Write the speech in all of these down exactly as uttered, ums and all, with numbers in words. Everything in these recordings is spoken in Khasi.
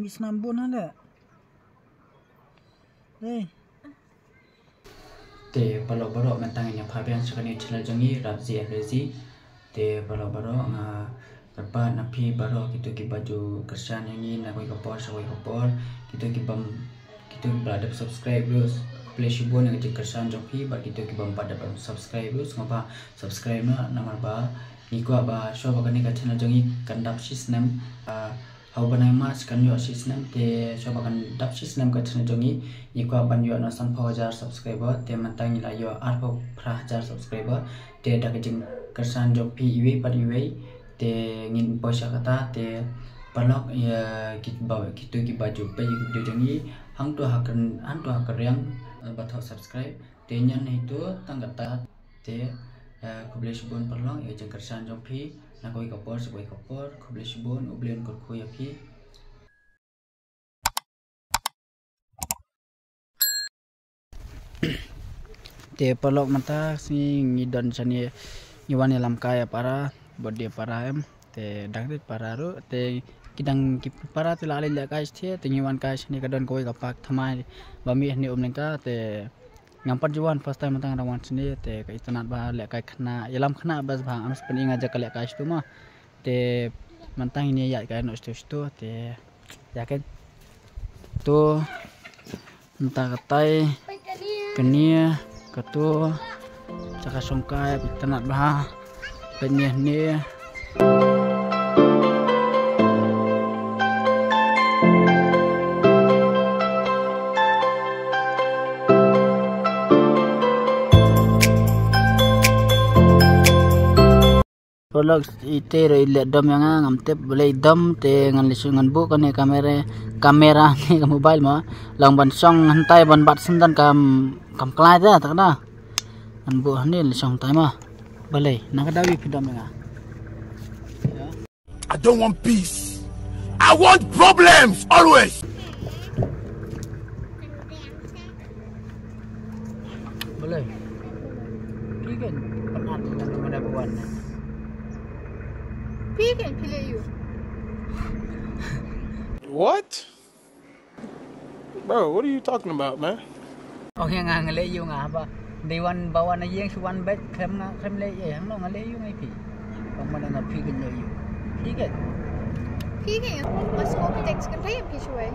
Snam bun hale. Hey. Te paralok baroh, mynta ngin ïa phah biang sha kane ka channel jong ngi, Rapzi and Rezi. Te paralok baroh, nga kyrpad na phi baroh kito kiba ju kyrshan ïa ngi na kawei ka por sha kawei ka por, kito kibym, kito kiba la dep subscribe ruh, khublei shibun ïa ka jingkyrshan jong phi. Bad kito kibym pat dep subscribe ruh, sngewbha subscribe noh, namar ba ngi kwah ba shuwa ba kane ka channel jong ngi kan dap shi snem, ah, ha u bnai March kan ïoh shi snem. Te shuwa ba kan dap shi snem ka channel jong ngi, ngi kwah ban ïoh noh sanphew hajar subscriber. Te mynta ngi la ïoh arphew phra hajar subscriber. Te da ka jingkyrshan jong phi iwei pat iwei, te ngin poi sha kata. Te paralok, ïa kiba, kito kiba ju peit ïa ki video jong ngi, hangto ha kyrn-, hangto ha kyrïang, eh, ba thoh subscribe. Te ngan ïa ito tang kata. Te, eh, khublei shibun paralok ïa ka jingkyrshan jong phi na kawei ka por sha kawei ka por. Khublei shibun, U Blei un kyrkhu ïa phi. Te paralok, mynta sngi ngi don shane, ngi wan ïalam kai ïa para, bad ïa para em. Te dang rit para ruh, te ki dang ki para te la leit lehkai shatei, te ngi wan kai shane, ka don kawei ka park thymmai ba mih hangne Umlyngka. Te ngam pat ju wan, first time mynta nga dang wan shane. Te ka itynnad bha, lehkai khynnah, ïalam khynnah best bha, ngam sngewpyni nga jaka lehkai shatu ma. Te mynta ngin ïaid kai noh shatu shatu. Te ïa ken. To mynta katai, kane, kato, jaka shongkai, ka itynnad bha. Peit ne hangne. Paralok, ite ruh i leh dom ïa nga, ngam tip balei i dom. Te ngan leit shu, ngan buh kane kamera, kamera ne ka mobile mo. Long ban shong hyntai ban bat syndon kam, kam klai te, ta ka da. Ngan buh hangne leit shong hyntai mo. Balei, na ka daw ïa phi dom ïa nga. I don't want peace. I want problems always. Balei? Phi ken pynat ïa nga, number one. Phi ken phi leh ïa u. What? Bro, what are you talking about, man? Ong ïa nga, nga leh ïa u nga ba. Dei wan ba wan na ïing shu wan bad khlem nga, khlem leh ïa, hangno nga leh ïa u nga ïa phi. Ong ma nga phi ken leh ïa u. Phi ken. Phi ken. Mas ko phi text kan phi phi shuwei.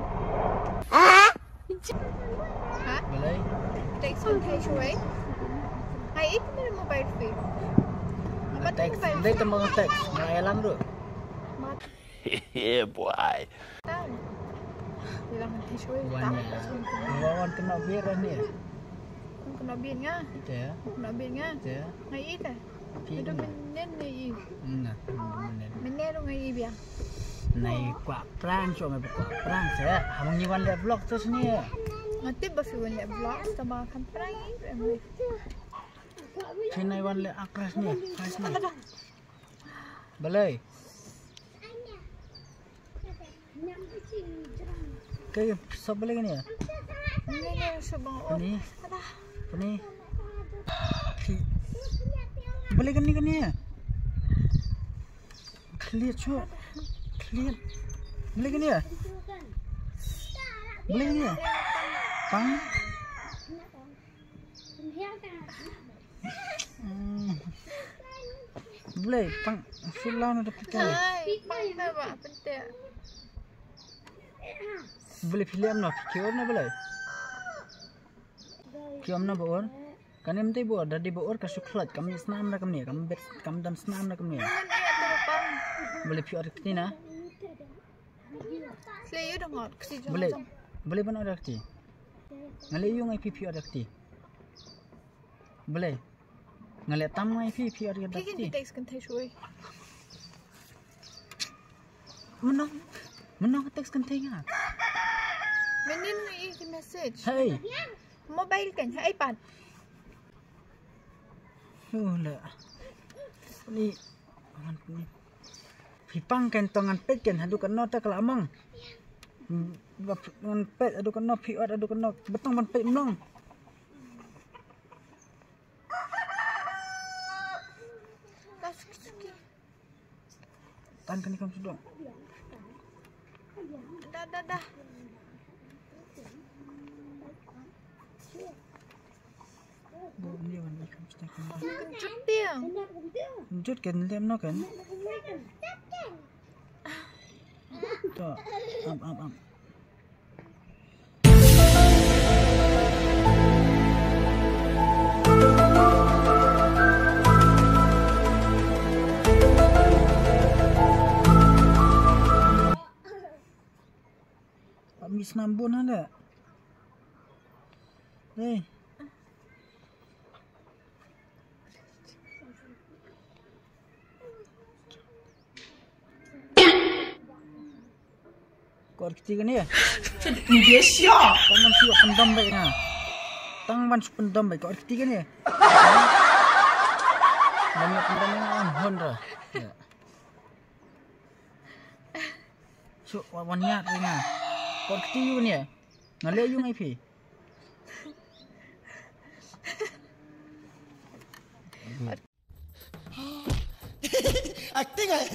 Ha? Balei? Text kan phi shuwei. Hai, ik mobile phi. Text, dei tang text. Nga ïalam ruh. Yeah, boy. Tang. Wan ïa. Wan, wan kynnoh beer ne. Kynnoh beer nga. Te. Kynnoh beer nga. Te. Nga ïeit te. Phi. Mynnin ne i. Nga. Mynnin. Mynnin ruh nga ïeit biang. Nai kwah prank shuh, nga kwah prank shuh. Haba ngi wan leh vlog to sini. Nga tip ba phi wan leh vlog, tangba kham prank. Phi nai wan leh akras ni, akras ni. Balei? Kaei sop balei kane? Kane sop balei? Kane? Kane? Balei kane, kane? Khlieh shuh. Khlieh. Balei kane? Balei kane? Pang. Hmm. Balei pang shu lau na da pynte. Hai, pang na ba pynte. Balei phi leh em no, phi kiew na balei? Kiew na ba or. Kane em dei ba or, da dei ba or ka shu khlot, kam snam na kamne, kam bet, kam dang snam na kamne. Balei phi or kti na? Balei, balei ban or kti? Nga leh ïa u nga ïa phi, phi or kti. Balei? Nga leh tam nga ïa phi, phi or kti. Phi kin text kynthei shuh. Mano, mano text kynthei nga. Mynnin nga ïohi ki message. Hey. Mobile kan, hey pat. Hu le. Ni. Phi pang kan tong ngan peit kan haduh katno te ka la mong. Ngan peit haduh katno phi ot haduh katno. Ba tong ban peit mlong. Tan kane kam sdang. Da, da, da. Kynjut tiang. Kynjut kan lem noh kan. To, am, am, am. Am, mi snam bun hale. Hey. Kor kti kane. Tang ban shu pyndam bai na. Tang ban shu pyndam bai kor kti kane. Ban pyndam na hon ra. Ya. Shu wan wan ya ri na. Kor kti yu ne. Nga le yu ngai phi. Acting hai.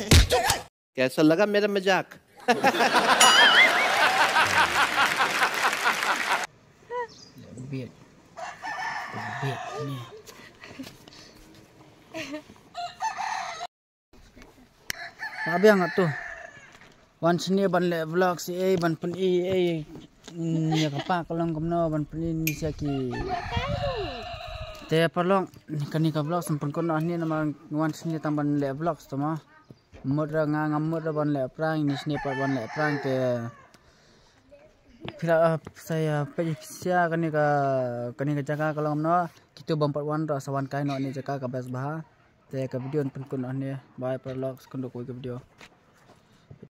कैसा लगा मेरा मजाक? Bit. Bit ni. Ba biang atu. Wan shane ban leh vlog shi ei ban pyni ei. Ïa ka pa ka long kumno ban pyni ni sha ki. Te paralok, kane ka vlog sngewbha ban pynkut noh hangne namar wan shane tang ban leh vlog sha mo. Mut ra nga ngam mut ra ban leh prank, ni shane pat ban leh prank te. Phi la, ah, sa ïa peit sha kane ka, kane ka jaka ka long kumno. Kito bym pat wan ruh sa wan kai noh ne jaka ka best bha. Te ka video yn pynkut noh hangne. Bye paralok, sa kynduh kawei ka video.